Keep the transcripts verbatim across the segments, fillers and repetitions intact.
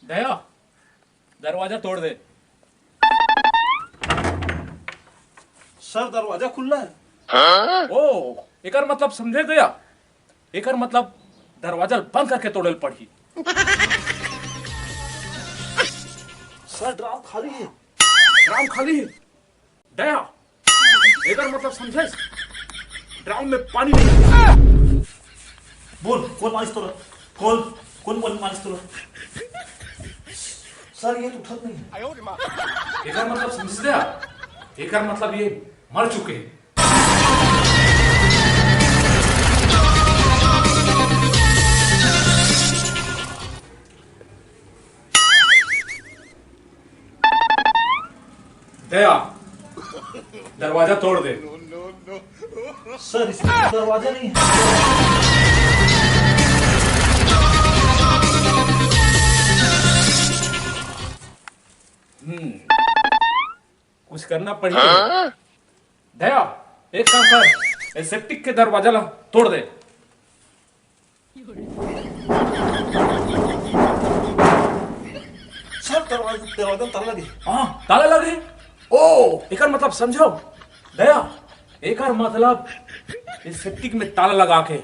दया, दरवाजा तोड़ दे। सर, दरवाजा खुल्ला हे। ओ, एकर मतलब समझे दया? एकर मतलब दरवाजा ल बंद करके तोड़े ल पड़ही। सर, ड्राम खाली हे। ड्राम खाली हे? दया, एकर मतलब समझे? ड्राम में पानी नहीं। बोल, कोन मारिस तोला? कोन, कोन बोल मारिस तोला? सर, ये तो उठत नहीं हे। एकर मतलब समझे दया? एकर मतलब ये मर चुके हे। दया, दरवाजा तोड़ दे। सर, इसमें तो दरवाजा नहीं हे। हम्म, कुछ करना पड़ी। दया, एक काम कर, ए सेप्टिक के दरवाजा ला तोड़ दे। सर, दरवाजा, दरवाजा में ताला लगे। हाँ, ताला लगे। ओ, एकर मतलब समझव दया, एकर मतलब ए सेप्टिक में ताला लगा के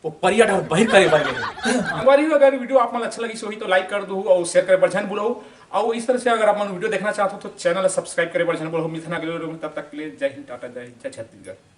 वो परिया डहर बहिर करे बर गे। संगवारी हो, अगर वीडियो आप मन अच्छा लगिस होही तो लाइक कर दू अउ शेयर करे बर झन भूलव। अउ इस तरह से अगर आप मन वीडियो देखना चाहत हो तो चैनल ला सब्सक्राइब करे बर झन भूलव। मिलथन अगले वीडियो में, तब तक के लिए जय हिंद, टाटा, जय हिंद, जय छत्तीसगढ़।